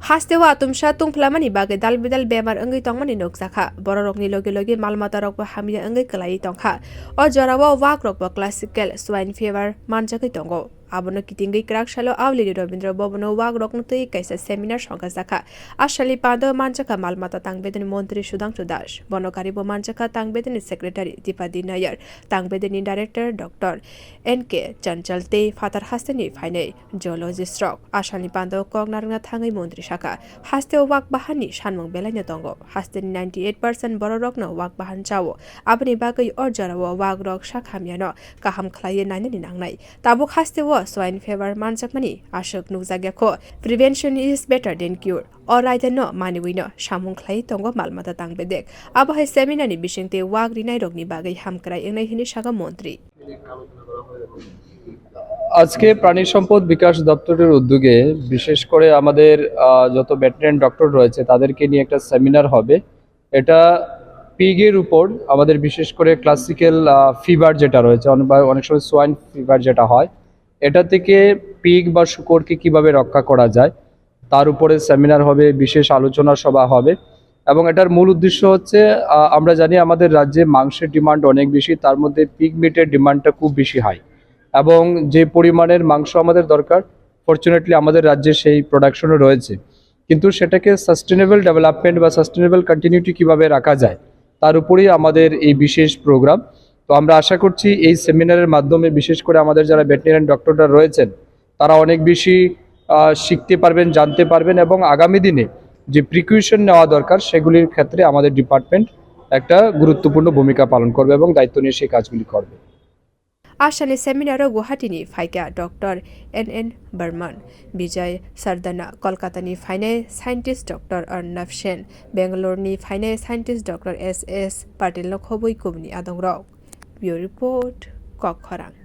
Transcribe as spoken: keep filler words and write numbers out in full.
Hasteo atumsa tungphlamani bagwi dal bidal bemar wngwi tongmani nukjakha. Bororokni loge loge mal matarokbo hamya wngwi kwlaiwi tongkha. O jorao wakrokbo classical swine fever manjagwi tongo. Abono kitingwi kwrak salo Aulini Rabindra Bhavan-o wakrokno twi kaisa seminar songkhajakha. A salni pando manjakha mal mata tangbedani montri Sudhangshu Das. Bono karibo manjakha tangbedani secretary Dipadi Nair, tangbedani director Doctor N K Chanchal tei phatar hasteni phainai zoologist rok. A salni pando kok narwkna thangwi montri sakha, hasteo wak bahanni sanmung belaino tongo. Hasteni ninety eight percent bororokno wak bahan chao. Aboni bagwi o jorao wakrok sak hamyano kaham khlaiwi nainani nangnai. Tabuk hasteo swine fever manjakmani aswk nukjakya kho. Prevention is better than cure. O raidano maniwino samung khlai tongo mal mata tangbedek. Abo hai seminar ni bisingtwi wak rinairokni bagwi hamkrai wngnai hwnwi sakha montri. আজকে প্রাণী সম্পদ বিকাশ দপ্তরের উদ্যোগে বিশেষ করে আমাদের আহ, যত veterinary doctor রয়েছে তাদেরকে নিয়ে একটা সেমিনার হবে। এটা পিগের উপর আমাদের বিশেষ করে ক্লাসিক্যাল ফিভার যেটা রয়েছে, অনেক বা-, অনেক সময় সোয়াইন ফিভার যেটা হয়, এটা থেকে পিগ বা শুকরকে কিভাবে রক্ষা করা যায় তার উপরে সেমিনার হবে, বিশেষ আলোচনা সভা হবে। এবং এটার মূল উদ্দেশ্য হচ্ছে আহ, আমরা জানি আমাদের রাজ্যে মাংসের ডিমান্ড অনেক বেশি, তার মধ্যে পিগ মিটের ডিমান্ডটা খুব বেশি হাই। এবং যে পরিমাণের মাংস আমাদের দরকার, ফর্চুনেটলি আমাদের রাজ্যে সেই প্রোডাকশনও রয়েছে। কিন্তু সেটাকে সাস্টেনেবল ডেভেলপমেন্ট বা সাস্টেনেবল কন্টিনিউটি কীভাবে রাখা যায়, তার উপরেই আমাদের এই বিশেষ প্রোগ্রাম। তো আমরা আশা করছি এই সেমিনারের মাধ্যমে বিশেষ করে আমাদের যারা ভেটেরিনারি ডক্টররা রয়েছেন, তারা অনেক বেশি আহ, শিখতে পারবেন, জানতে পারবেন এবং আগামী দিনে যে প্রিকুশন নেওয়া দরকার সেগুলির ক্ষেত্রে আমাদের ডিপার্টমেন্ট একটা গুরুত্বপূর্ণ ভূমিকা পালন করবে এবং দায়িত্ব নিয়ে সেই কাজগুলি করবে। A salni seminar-o Guwahati-ni phaikha Doctor N N Barman, Bijoy Sardana, Kolkata-ni phainai scientist Doctor Arnab Sen, Bangalore-ni phainai scientist Doctor S S Patil-no khobwi kubuni adongrok. Bureau Report, Kokkhorang.